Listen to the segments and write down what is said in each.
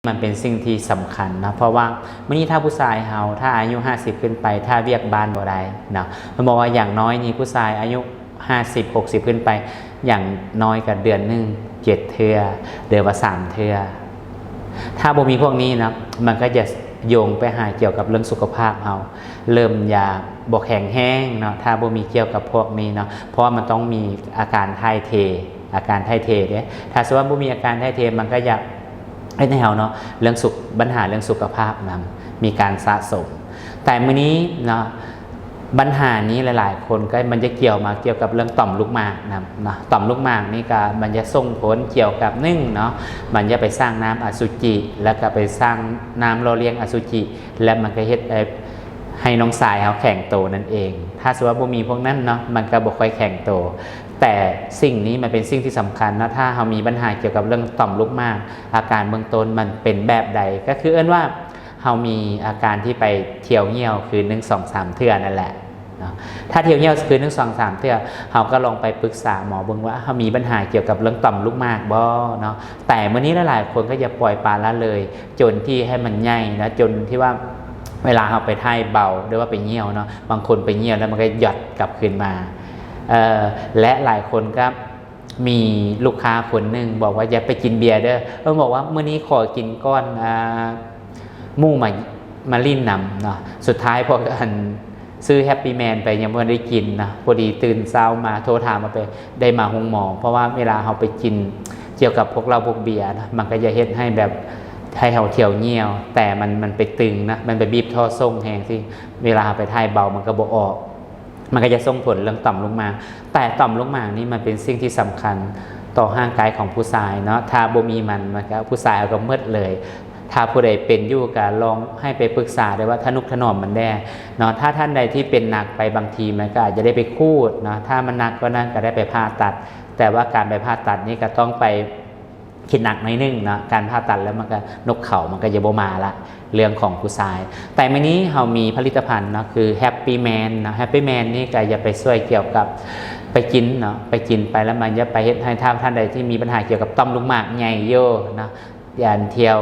ມັນເປັນສິ່ງທີ່ສຳຄັນເນາະ ເພາະວ່າມື້ນີ້ຖ້າຜູ້ຊາຍເຮົາ ຖ້າອາຍຸຫ້າສິບຂຶ້ນໄປ ຖ້າວຽກບ້ານບໍ່ໄດ້ເນາະ ເພິ່ນບອກວ່າຢ່າງນ້ອຍນີ້ຜູ້ຊາຍອາຍຸຫ້າສິບ ຫົກສິບຂຶ້ນໄປ ຢ່າງນ້ອຍກໍເດືອນໜຶ່ງເຈັດເທື່ອ ຫຼືວ່າສາມເທື່ອ. ຖ້າບໍ່ມີພວກນີ້ເນາະ ມັນກໍຈະໂຍງໄປຫາກ່ຽວກັບເລື່ອງສຸຂະພາບເຮົາ ເລີ່ມຢາກບໍ່ແຂງແຮງເນາະ ຖ້າບໍ່ມີກ່ຽວກັບພວກນີ້ເນາະ ເພາະວ່າມັນຕ້ອງມີອາການຖ່າຍເທ ອາການຖ່າຍເທເດ້. ຖ້າສະວ່າບໍ່ມີອາການຖ່າຍເທ ມັນກໍຢາກ ເຮັດໃຫ້ເຮົາເນາະ ເລື່ອງສຸກ ບັນຫາເລື່ອງສຸຂະພາບນຳ ມີການສະສົມ. ແຕ່ມື້ນີ້ເນາະ ບັນຫານີ້ຫຼາຍໆຄົນກໍ ມັນຈະກ່ຽວມາກ່ຽວກັບເລື່ອງຕ່ອມລູກໝາກນຳເນາະ. ຕ່ອມລູກໝາກນີ້ກໍ ມັນຈະສົ່ງຜົນກ່ຽວກັບ ໜຶ່ງເນາະ ມັນຈະໄປສ້າງນ້ຳອະສຸຈິ ແລ້ວກໍໄປສ້າງນ້ຳຫຼໍ່ລ້ຽງອະສຸຈິ ແລະ ມັນກໍເຮັດໃຫ້ ໃຫ້ນ້ອງຊາຍເຮົາແຂງໂຕນັ້ນເອງ. ຖ້າສະວ່າບໍ່ມີພວກນັ້ນເນາະ ມັນກໍບໍ່ຄ່ອຍແຂງໂຕ. ແຕ່ສິ່ງນີ້ມັນເປັນສິ່ງທີ່ສຳຄັນເນາະ ຖ້າເຮົາມີບັນຫາກ່ຽວກັບເລື່ອງຕ່ອມລູກໝາກ ອາການເບື້ອງຕົ້ນມັນເປັນແບບໃດ ກໍຄືເອີ້ນວ່າເຮົາມີອາການທີ່ໄປທ່ຽວຫ່ຽວຄືນໜຶ່ງ ສອງ ສາມເທື່ອນັ້ນແຫຼະເນາະ. ຖ້າທ່ຽວຫ່ຽວຄືນໜຶ່ງ ສອງ ສາມເທື່ອ ເຮົາກໍລອງໄປປຶກສາໝໍເບິ່ງວ່າເຮົາມີບັນຫາກ່ຽວກັບເລື່ອງຕ່ອມລູກໝາກບໍ່ເນາະ. ແຕ່ມື້ນີ້ຫຼາຍໆຄົນກໍຢ່າປ່ອຍປະລະເລີຍ ຈົນທີ່ໃຫ້ມັນໃຫຍ່ນະ ຈົນທີ່ວ່າເວລາເຮົາໄປຖ່າຍເບົາ ຫຼືວ່າໄປຍ່ຽວເນາະ ບາງຄົນໄປຍ່ຽວແລ້ວມັນກໍຢອດກັບຄືນມາ ເອີ ແລະ ຫຼາຍຄົນກໍ ມີລູກຄ້າຄົນໜຶ່ງບອກວ່າ ຢ່າໄປກິນເບຍເດີ ເພິ່ນບອກວ່າ ມື້ນີ້ຂໍກິນກ່ອນ ອາ ໝູ່ມາ ມາຫຼິ້ນນຳເນາະ. ສຸດທ້າຍພວກອັນ ຊື້ແຮັບປີແມນໄປ ຍັງບໍ່ໄດ້ກິນເນາະ ພໍດີຕື່ນເຊົ້າມາໂທຖາມວ່າ ໄປ ໄດ້ມາໂຮງໝໍ ເພາະວ່າເວລາເຮົາໄປກິນກ່ຽວກັບພວກເຫຼົ້າພວກເບຍເນາະ ມັນກໍຈະເຮັດໃຫ້ແບບ ໃຫ້ເຮົາທ່ຽວຫ່ຽວ ແຕ່ມັນ ມັນໄປຕຶງນະ ມັນໄປບີບທໍ່ສົ່ງແຮງ ທີ່ເວລາເຮົາໄປຖ່າຍເບົາມັນກໍບໍ່ອອກ ມັນກໍຈະສົ່ງຜົນເລື່ອງຕ່ອມລູກໝາກ. ແຕ່ຕ່ອມລູກໝາກນີ້ມັນເປັນສິ່ງທີ່ສຳຄັນຕໍ່ຮ່າງກາຍຂອງຜູ້ຊາຍເນາະ ຖ້າບໍ່ມີມັນ ມັນກໍ ຜູ້ຊາຍເຮົາກໍໝົດເລີຍ. ຖ້າຜູ້ໃດເປັນຢູ່ກໍລອງໃຫ້ໄປປຶກສາ ຫຼືວ່າທະນຸຖະໜອມມັນແດ່ເນາະ. ຖ້າທ່ານໃດທີ່ເປັນໜັກໄປ ບາງທີມັນກໍອາດຈະໄດ້ໄປຂູດເນາະ ຖ້າມັນໜັກກວ່ານັ້ນກໍໄດ້ໄປຜ່າຕັດ ແຕ່ວ່າການໄປຜ່າຕັດນີ້ກໍຕ້ອງໄປ ຄິດໜັກໜ້ອຍໜຶ່ງເນາະ ການຜ່າຕັດແລ້ວມັນກໍນົກເຂົາ ມັນກໍຈະບໍ່ມາລະ ເລື່ອງຂອງຜູ້ຊາຍ. ແຕ່ມື້ນີ້ເຮົາມີຜະລິດຕະພັນເນາະ ຄືແຮັບປີແມນເນາະ. ແຮັບປີແມນນີ້ກໍຈະໄປຊ່ວຍກ່ຽວກັບ ໄປກິນເນາະ ໄປກິນໄປແລ້ວມັນຈະໄປເຮັດໃຫ້ ຖ້າທ່ານໃດທີ່ມີບັນຫາກ່ຽວກັບຕ່ອມລູກໝາກໃຫຍ່ຢູ່ເນາະ ຢ້ານທ່ຽວ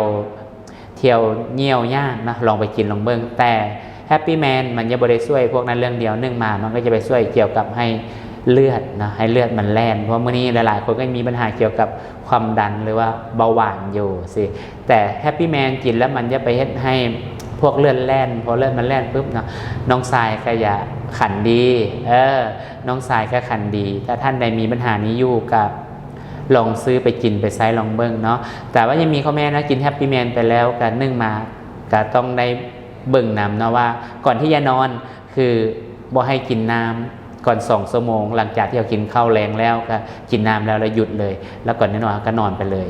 ທ່ຽວຍ່ຽວຍາກເນາະ ລອງໄປກິນລອງເບິ່ງ. ແຕ່ແຮັບປີແມນມັນຈະບໍ່ໄດ້ຊ່ວຍພວກນັ້ນເລື່ອງດຽວ ໜຶ່ງມາ ມັນກໍຈະໄປຊ່ວຍກ່ຽວກັບໃຫ້ເລືອດເນາະ ໃຫ້ເລືອດມັນແລ່ນ ເພາະມື້ນີ້ຫຼາຍໆຄົນກໍມີບັນຫາກ່ຽວກັບຄວາມດັນ ຫຼືວ່າເບົາຫວານຢູ່ຊີ້. ແຕ່ແຮັບປີແມນກິນແລ້ວມັນຈະໄປເຮັດໃຫ້ພວກເລືອດແລ່ນ ພໍເລືອດມັນແລ່ນປຶບເນາະ ນ້ອງຊາຍກໍຈະຂັນດີ ເອີ ນ້ອງຊາຍກໍຂັນດີ. ຖ້າທ່ານໃດມີບັນຫານີ້ຢູ່ກໍ ລອງຊື້ໄປກິນໄປໃຊ້ລອງເບິ່ງເນາະ. ແຕ່ວ່າຍັງມີຂໍ້ແມ້ນະ ກິນແຮັບປີແມນໄປແລ້ວກະ ໜຶ່ງມາກະຕ້ອງໄດ້ເບິ່ງນຳເນາະວ່າ ກ່ອນທີ່ຈະນອນ ຄືບໍ່ໃຫ້ກິນນ້ຳກ່ອນສອງຊົ່ວໂມງ ຫຼັງຈາກທີ່ເຮົາກິນເຂົ້າແລງແລ້ວ ກະກິນນ້ຳແລ້ວ ແລ້ວຢຸດເລີຍ ແລ້ວກ່ອນທີ່ນອນເຮົາກະນອນໄປເລີຍ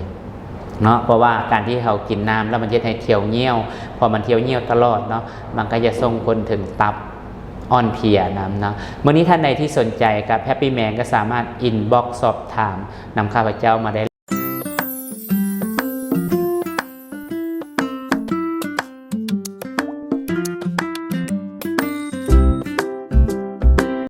ເນາະ. ເພາະວ່າການທີ່ເຮົາກິນນ້ຳແລ້ວ ມັນເຮັດໃຫ້ທ່ຽວຍ່ຽວ ພໍມັນທ່ຽວຍ່ຽວຕະຫຼອດເນາະ ມັນກະຈະສົ່ງຜົນເຖິງຕັບ ອ່ອນເພຍນຳເນາະ. ມື້ນີ້ທ່ານໃດທີ່ສົນໃຈກັບແຮັບປີແມນ ກໍສາມາດອິນບັອກສອບຖາມນຳຂ້າພະເຈົ້າມາໄດ້